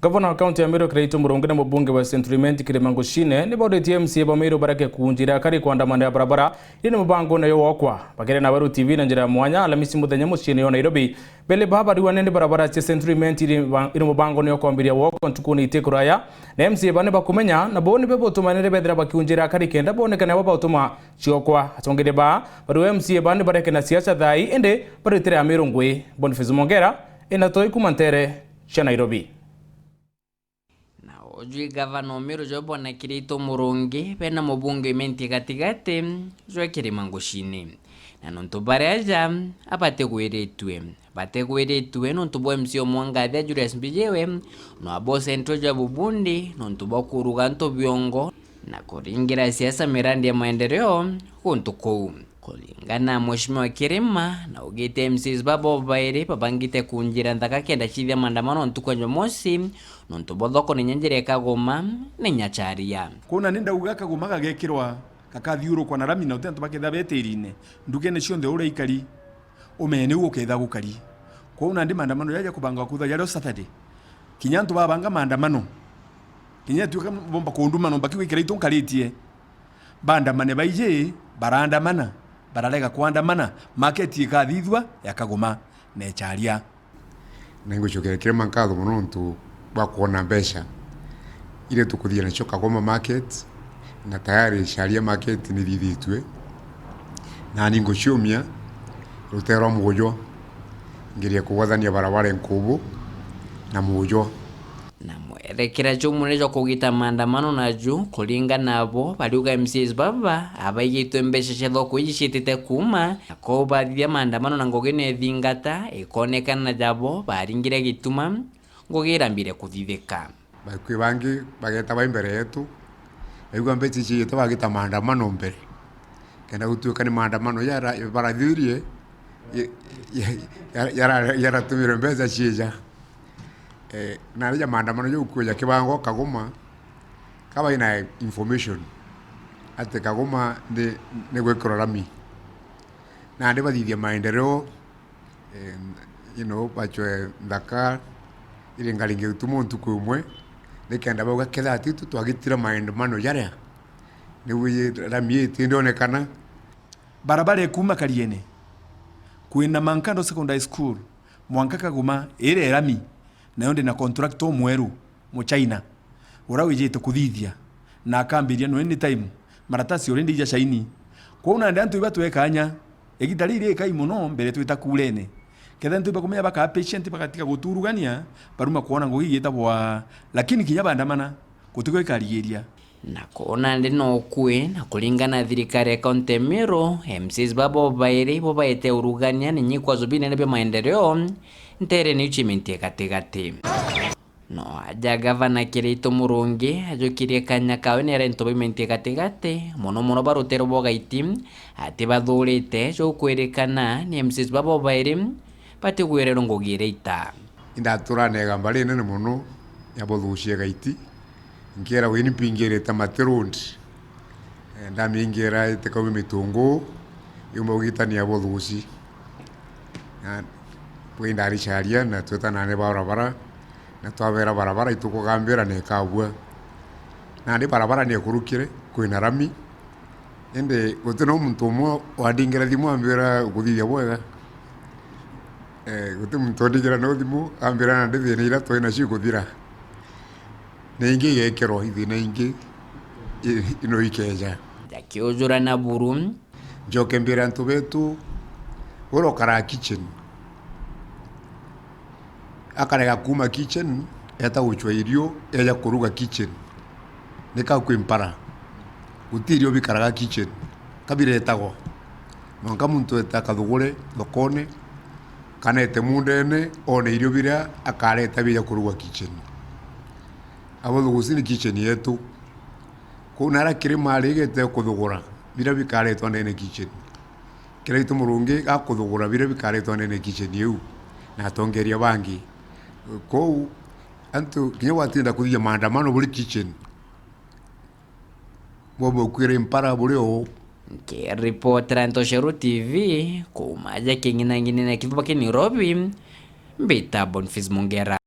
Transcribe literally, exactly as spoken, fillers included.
Gavana wa kaunti ya Meru Kiraitu Murungi na mubunge wa Central Imenti Kirima Nguchine ni bauritie M C A ba Meru bareke kunjira akari kuandamanira barabara iri ni mubangone uyu wokwa. Bakiaria na Weru T V na njira ya mwanya Alamisi muthenya muciini wa Nairobi, Bele baba bariuga ni barabara cia Central Imenti iri ba-, iri mubangone ukwambiria wokwa ntukuni iti kuraya, na M C A ba ni bakumenya, na bo ni bo butumanire bethira bakiunjira akari kenda bonekane abo bautuma ciokwa. Atongeria ba bariuga M C A ba ni bareke na siasa thai, indi baritire Amiru ngui. Boniface Mongera ena toi kuma ntere cia Nairobi. Na ujui gavana Umiru Job na Kiraitu Murungi bena mubunge Imenti gatigati jwa Kirima Nguchine. Na nontu bari aja abatigwiritue, batigwiritue nontu bwa M C A umwe ngathia Julius Mbijiwe, no abo Central jwa Bubundi nontu bwa kuruga antu biongo na kuringira siasa mirandi ya maendeleo guntu kuu. Kuringana na Mheshimiwa Kirima, na augite M C As babo bairi babangite kunjira nthaka kenda cithia maandamano ntuku ya Jumamosi, nontu bwa thoko ni nyanjira ya Kagoma ni nyacharia. Kwou nandi ndauga Kagoma gagekirwa gakathiurukwa na rami, na uti antu bakethira betirine ndugene cionthe uria ikari, umenye niu gukethira gukari. Kwou nandi maandamano jaja kubangwa kutha jario Saturday, kinya antu babanga maandamano, kinya ituika bomba kunduma, nomba kiu ikira itu nkaritie, baandamane baiji, baraandamana, bararega kwandamana, market ikathithua ya Kagoma na icharia. Na ingucokeria Kirima nkatho mono nontu bwa kwona mbeca iria tukuthithia nacio Kagoma market, na tayari icharia market ni ithithitue, na ni nguciumia rutee rwa Mugujwa, ngeria kugwathania barabara nkubu na Mugujwa. Na mwerekera jumwe ni jwa kugita maandamano naju, kuringana nabo, bariuga M C As baba abaigitwe mbeca cia thoko iji ciitite kuuma, na kou bathithia maandamano na ngugi nethingata, ikonekana jabo baringire gituma ngugi irambire kuthithika. Bakui bangi bageta bai mbere yetu, baigua mbeca ici ciite bagita maandamano mbere, kenda gutuika ni maandamano yara-, barathirie, ya-, ya-, yara-, yaratumire mbeca ciija. Eh, na rija maandamano jau kuja kibangwa Kagoma, ka baina information ati Kagoma ni, ni gwikirwa rami. Nandi bathithia maendeleo, eh, you know, bacwe nthaka iri ngaringi utuma ntuku imwe, nikenda bauga kethira ati tu twagitira maandamano jaria, niu rami iti ndionekana. Barabara ikuma Kariene kwina Mankando Secondary School mwanka Kagoma iri rami, nayo ndi na contractor umweru Muchaina, uria wijite kuthithia, na akambiria no any time, maratasi already ija shaini. Kwou nandi antu iba twe kanya, igita riri rikai mono mbere twita kuurene. Kethira antu ibakumenya bakaa patient, bagatiga guturugania, baruma kwona ngugi igita bwaa, lakini kinya bandamana, gutigo ikarigiria. Na kwona ndi no ukui, na kuringana na thirikari ya kaunti ya Meru, M C As babo bairi bo baete urugania ni nyikwazo binene bia maendeleo, ntere niu cimintie gatigati. No aja gavana Kiraitu Murungi ajukirie kanya kawe ni arento baimentie gatigati, mono mono ba ruteere bwa Gaiti, ati bathurite jukwirikana ni M C As babo bairi batigwirerwe ngugi iria ita. Indatura na igamba rinene mono ya buthucia Gaiti, nkiera wini mpingirite Mati Road. Eh, ndamingira itikauma mitungu, yumba ugitania buthuci. Na bwi ndaricaria na twetana ni barabara, na twabera barabara itukugambira na ikabua. Nandi barabara ni ikurukire, kwina rami. Indi guti no muntu umwe wandingira thimu ambira ukuthithia bwega. Eh, guti muntu wandingira no thimu ambira nandi thina iria twina cio ikuthira. Na ingi igekirwa ithina ingi i-, ino ikeja. Jakiujura na buru. Njoke mbire antu betu, uria ukaraa kitchen, akarega kuuma kitchen, eta gucwa irio, eja kuruga kitchen. Nika kwi mpara. Guti irio bikaraga kitchen, ka biretagwa. Mwanka muntu ete akathugure thokone, kana ete mundene, one irio biria akareta bija kurugwa kitchen. Abo thuguci ni kitchen yetu. Kwou nara kirima arigete kuthugura biria bikaretwa ndene kitchen. Kiraitu Murungi gakuthugura biria bikaretwa ndene kitchen iu na atongeria bangi. Kwou antu kinya gwatinda kuthithia maandamano buri kitchen. Bobo kwira impara buri o. Nkiripotera Ntoshero T V, kuuma aja king'inang'inene kibuba ki Nairobi, mbita Boniface Mongera.